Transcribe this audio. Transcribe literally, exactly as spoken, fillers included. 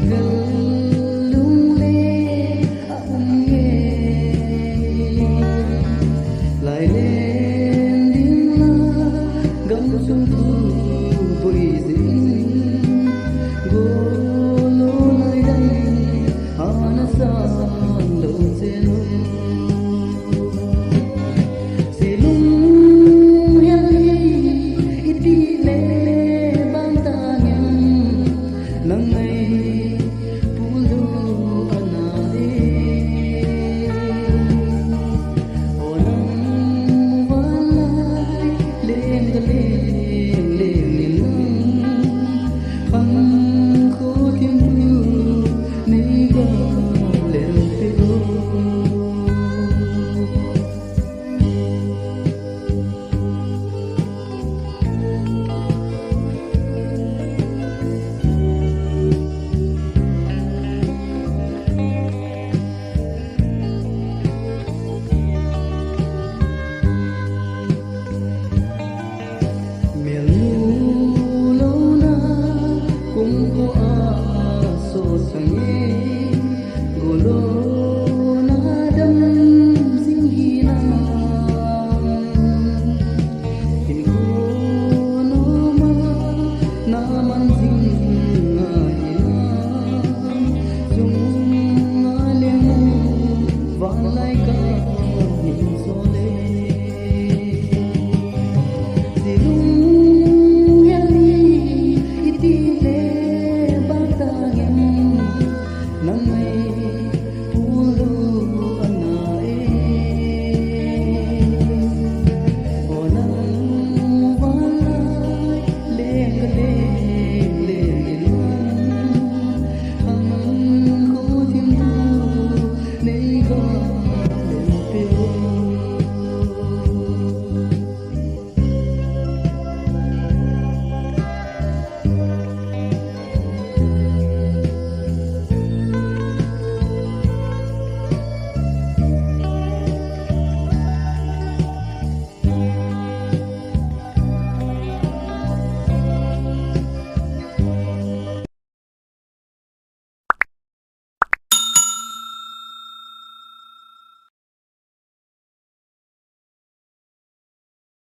Gal lungle a um nge. Lailen ding la gamsung thu boi jin. Golo lai dang ana sang lo chenu. Silung hel hi iti le bang ta ngem, nang ngai pulu ana e. O nang muvalai leng ga leng leng nin nang, khang ko thim lu nei ga leng pe o. Mel mu louna kumkho a so sange.